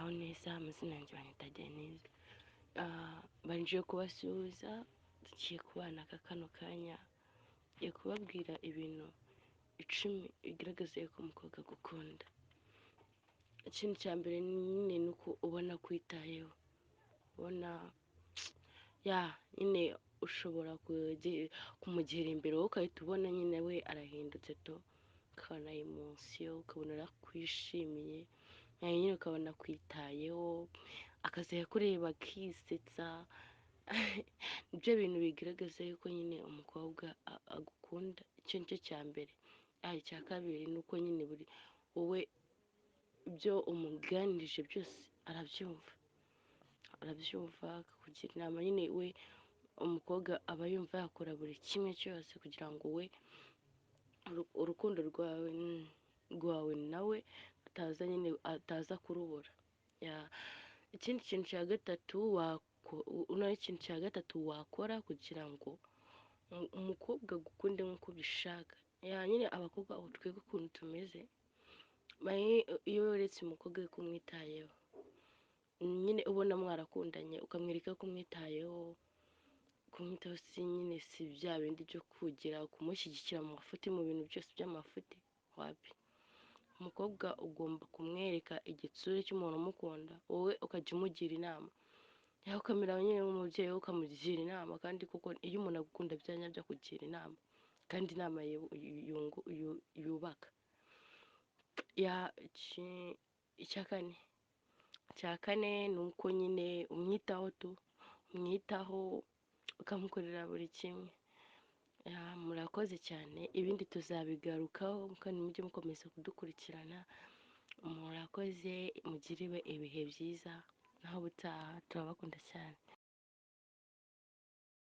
Muraho neza, amazina yanjye banyita Denise. Mbanje kubasuhuza, tugiye kubana aka kano kanya, ngiye kubabwira ibintu 10 bigaragaza yuko umukobwa agukunda. Ikintu cya mbere nyine ni uko ubona akwitayeho, ubona ya nyine ushobora kumugera imbere wowe ugahita ubona nyine we arahindutse tu, ukabona emotion, ukabona arakwishimiye, nyine ukabona akwitayeho, akazajya akureba akisetsa, nibyo bintu bigaragaza yuko nyine umukobwa agukunda, icyo nicyo cya mbere. Icya kabiri ni uko nyine buri wowe ibyo umuganirije byose arabyumva, arabyumva akakugira inama, nyine we umukobwa aba yumva yakora buri kimwe cyose kugira ngo we urukundo rwawe nawe ataza nyine ataza kurubura. Ikindi kintu cya gatatu ikintu cya gatatu wakora kugira ngo umukobwa agukunde nk'uko ubishaka, nyine abakobwa ubu twebwe ukuntu tumeze, iyo weretse umukobwa ko umwitayeho, nyine ubona mwarakundanye ukamwereka ko umwitayeho, kumwitaho si nyine si bya bindi byo kugira kumushyigikira mu mafuti, mu bintu byose by'amafuti, wapi. Umukobwa ugomba kumwereka igitsure cy'umuntu umukunda, wowe ukajya umugira inama, yawe ukamera nyine nk'umubyeyi we ukamugira inama, kandi kuko iyo umuntu agukunda bya nyabyo akugira inama, kandi inama yubaka. Icya kane ni uko nyine umwitaho tu, umwitaho ukamukorera buri kimwe. Murakoze cyane, ibindi tuzabigarukaho kandi mujye mukomeza kudukurikirana. Murakoze, mugiriwe ibihe byiza, naho ubutaha turabakunda cyane.